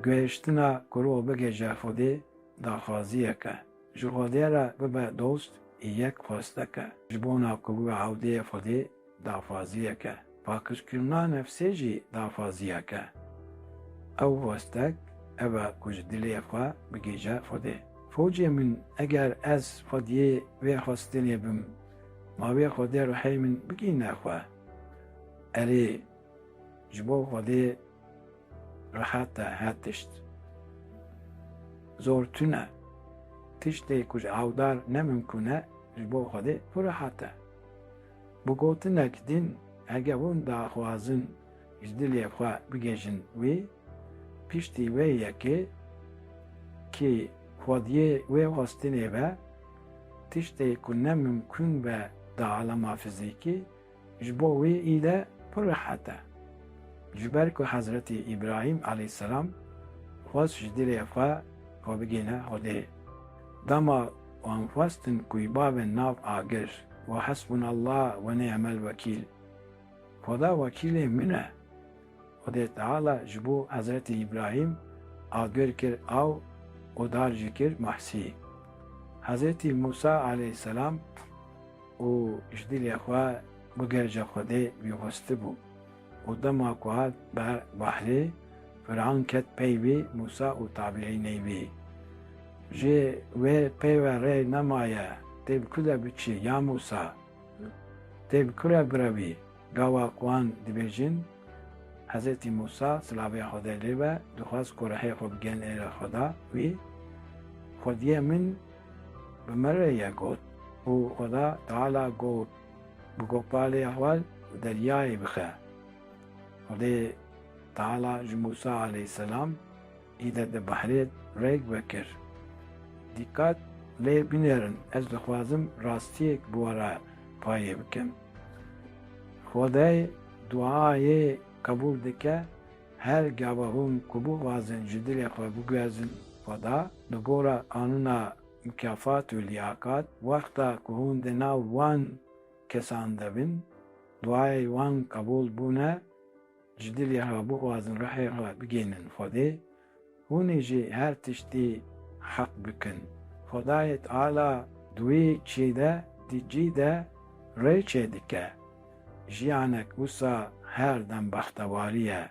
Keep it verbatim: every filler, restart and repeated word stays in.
Guhêştina ku roh bigihîje Xwedê daxwaziyek e. Ji Xwedê re bibe dost ê yek xwestek e. Ji bona ku bibe ewdeyê Xwedê daxwaziyek e. Pakirkirina nefsê jî daxwaziyek e. Ew xwestek ev e ku ji dilê xwe bigihîje Xwedê. Focê min, eger ez xwediyê wê xwestinê bim, ma wê Xwedê ruhê min bigihîne xwe? Erê, ji bo Xwedê rehet e her tişt. Zor tune. Tiştê ku ji ewdar ne mimkûn e, ji bo Xwedê pir rehet e. Bi gotinek din, hege hûn daxwazin ji dilê xwe bigihîjin wî, piştî wê yekê kî xwediyê wê xwestinê be, tiştê ku ne mimkûn be di alema fizîkî, ji bo wî îde pir rehet e. Ji ber ku Hezretî Îbrahîm aleyhisselam xwest ji dilê xwe xwe bigihîne Xwedê. Dema wan xwestin ku wî bavin nav agir, ve hasbunallah ve ni'mel wekîl. Xweda wekîlê min e. Xwedê Teala ji bo Hezretî Îbrahîm agir kir av û dar jî kir mahsî. Hezretî Mûsa aleyhisselam û ji dilê xwe bigihîje Xwedê wî xwestibû. Û dema ku hat ber behrê, Firaun ket pey wî, Mûsa û tabiînê wî. Ji wê pey ve rê nemaye, tê bi ku de biçî, ya Mûsa? Tê bi ku re birevî? Gava ku wan dibêjin, Hezretî Mûsa, silavê Xwedê lê be, dixwest ku rihê xwe bigihîne Xweda wî, Xwediyê min bi min re ye got. Û Xweda Teala got, bi gopalê xwe deryayê bixe. Xwedê Teala ji Mûsa aleyhisselam îde di behrê rêk vekir. Dîqat lê binêrin, ez dixwazim rastiyek bi we re payê bikim. Xwedê duayê qebûl dike, her gava hûn ku bixwazin ji dilê xwe biguhezin Xweda, li gora qanûna mukafat û liyakat, wexta ku hûn di nav wan kesan de bin, duayê wan qebûl bûne, ji dilê xwe bixwazin, ruhê xwe bigihînin Xwedê, hûn ê jî her tiştî heq bikin. Xwedayê Teala di wî çî de, di cî de rê çêdike. Jiyanek wisa her dem bextewarî ye.